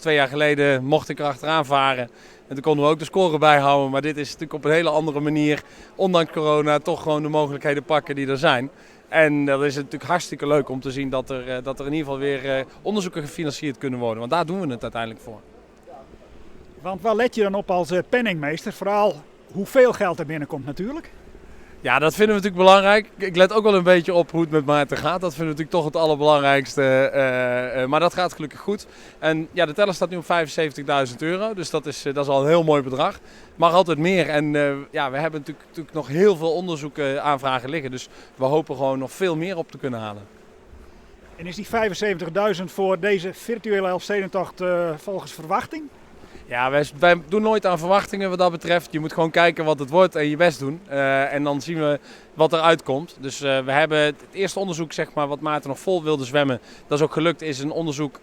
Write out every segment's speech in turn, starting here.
2 jaar geleden mocht ik erachteraan varen. En toen konden we ook de score bijhouden. Maar dit is natuurlijk op een hele andere manier, ondanks corona, toch gewoon de mogelijkheden pakken die er zijn. En dat is natuurlijk hartstikke leuk om te zien dat er in ieder geval weer onderzoeken gefinancierd kunnen worden. Want daar doen we het uiteindelijk voor. Want waar let je dan op als penningmeester? Vooral hoeveel geld er binnenkomt natuurlijk. Ja, dat vinden we natuurlijk belangrijk. Ik let ook wel een beetje op hoe het met Maarten gaat. Dat vinden we natuurlijk toch het allerbelangrijkste. Maar dat gaat gelukkig goed. En ja, de teller staat nu op €75.000. Dus dat is al een heel mooi bedrag. Mag altijd meer. En ja, we hebben natuurlijk nog heel veel onderzoeken aanvragen liggen. Dus we hopen gewoon nog veel meer op te kunnen halen. En is die 75.000 voor deze virtuele Elfstedentocht volgens verwachting? Ja, wij doen nooit aan verwachtingen wat dat betreft. Je moet gewoon kijken wat het wordt en je best doen. En dan zien we wat eruit komt. Dus we hebben het eerste onderzoek, zeg maar, wat Maarten nog vol wilde zwemmen. Dat is ook gelukt, is een onderzoek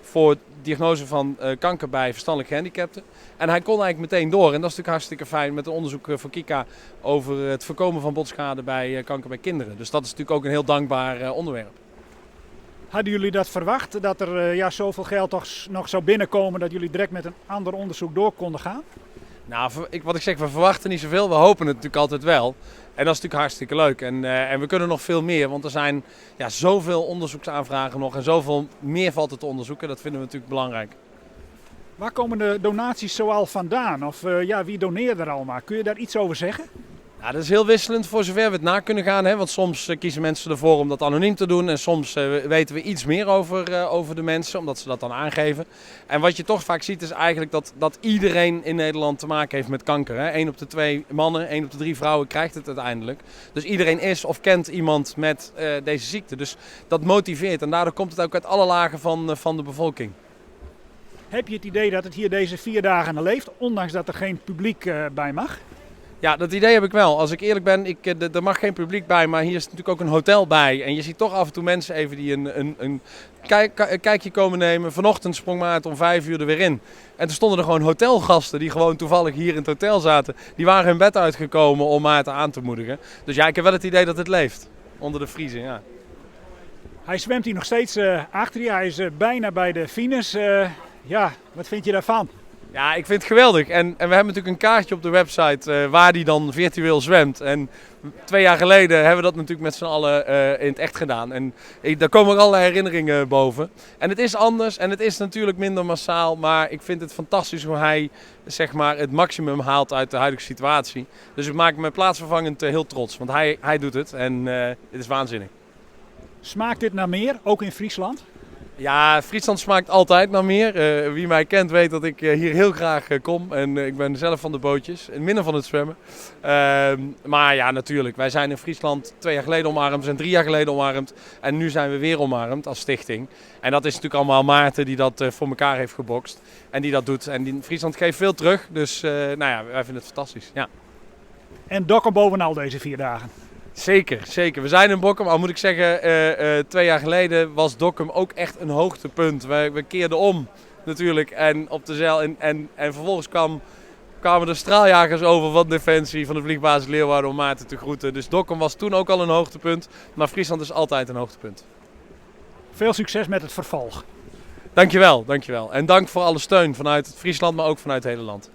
voor diagnose van kanker bij verstandelijk gehandicapten. En hij kon eigenlijk meteen door. En dat is natuurlijk hartstikke fijn met een onderzoek voor Kika over het voorkomen van botschade bij kanker bij kinderen. Dus dat is natuurlijk ook een heel dankbaar onderwerp. Hadden jullie dat verwacht, dat er ja, zoveel geld toch nog zou binnenkomen dat jullie direct met een ander onderzoek door konden gaan? Nou, wat ik zeg, we verwachten niet zoveel. We hopen het natuurlijk altijd wel. En dat is natuurlijk hartstikke leuk. En we kunnen nog veel meer, want er zijn, ja, zoveel onderzoeksaanvragen nog en zoveel meer valt er te onderzoeken. Dat vinden we natuurlijk belangrijk. Waar komen de donaties zoal vandaan? Of ja, wie doneert er allemaal? Kun je daar iets over zeggen? Nou, dat is heel wisselend voor zover we het na kunnen gaan. Hè? Want soms kiezen mensen ervoor om dat anoniem te doen. En soms weten we iets meer over de mensen, omdat ze dat dan aangeven. En wat je toch vaak ziet is eigenlijk dat iedereen in Nederland te maken heeft met kanker. Hè? 1 op de 2 mannen, 1 op de 3 vrouwen krijgt het uiteindelijk. Dus iedereen is of kent iemand met deze ziekte. Dus dat motiveert en daardoor komt het ook uit alle lagen van de bevolking. Heb je het idee dat het hier deze 4 dagen leeft, ondanks dat er geen publiek bij mag? Ja, dat idee heb ik wel. Als ik eerlijk ben, er mag geen publiek bij, maar hier is natuurlijk ook een hotel bij. En je ziet toch af en toe mensen even die een kijkje komen nemen. Vanochtend sprong Maarten om 5 uur er weer in. En toen stonden er gewoon hotelgasten die gewoon toevallig hier in het hotel zaten. Die waren hun bed uitgekomen om Maarten aan te moedigen. Dus ja, ik heb wel het idee dat het leeft. Onder de Friezen, ja. Hij zwemt hier nog steeds achter je. Hij is bijna bij de finish. Ja, wat vind je daarvan? Ja, ik vind het geweldig. En we hebben natuurlijk een kaartje op de website waar die dan virtueel zwemt. En 2 jaar geleden hebben we dat natuurlijk met z'n allen in het echt gedaan. En daar komen ook allerlei herinneringen boven. En het is anders en het is natuurlijk minder massaal. Maar ik vind het fantastisch hoe hij, zeg maar, het maximum haalt uit de huidige situatie. Dus het maakt me plaatsvervangend heel trots. Want hij doet het en het is waanzinnig. Smaakt dit naar meer, ook in Friesland? Ja, Friesland smaakt altijd naar meer. Wie mij kent weet dat ik hier heel graag kom. En ik ben zelf van de bootjes en minder van het zwemmen. Maar ja, natuurlijk. Wij zijn in Friesland 2 jaar geleden omarmd. We zijn 3 jaar geleden omarmd. En nu zijn we weer omarmd als stichting. En dat is natuurlijk allemaal Maarten die dat voor elkaar heeft gebokst. En die dat doet. En Friesland geeft veel terug. Dus wij vinden het fantastisch. Ja. En Dokkum bovenal deze 4 dagen. Zeker, zeker. We zijn in Dokkum. Al moet ik zeggen, 2 jaar geleden was Dokkum ook echt een hoogtepunt. We keerden om natuurlijk en op de zeil. En vervolgens kwamen de straaljagers over van Defensie, van de vliegbasis Leeuwarden om Maarten te groeten. Dus Dokkum was toen ook al een hoogtepunt. Maar Friesland is altijd een hoogtepunt. Veel succes met het vervolg. Dankjewel, dankjewel. En dank voor alle steun vanuit Friesland, maar ook vanuit het hele land.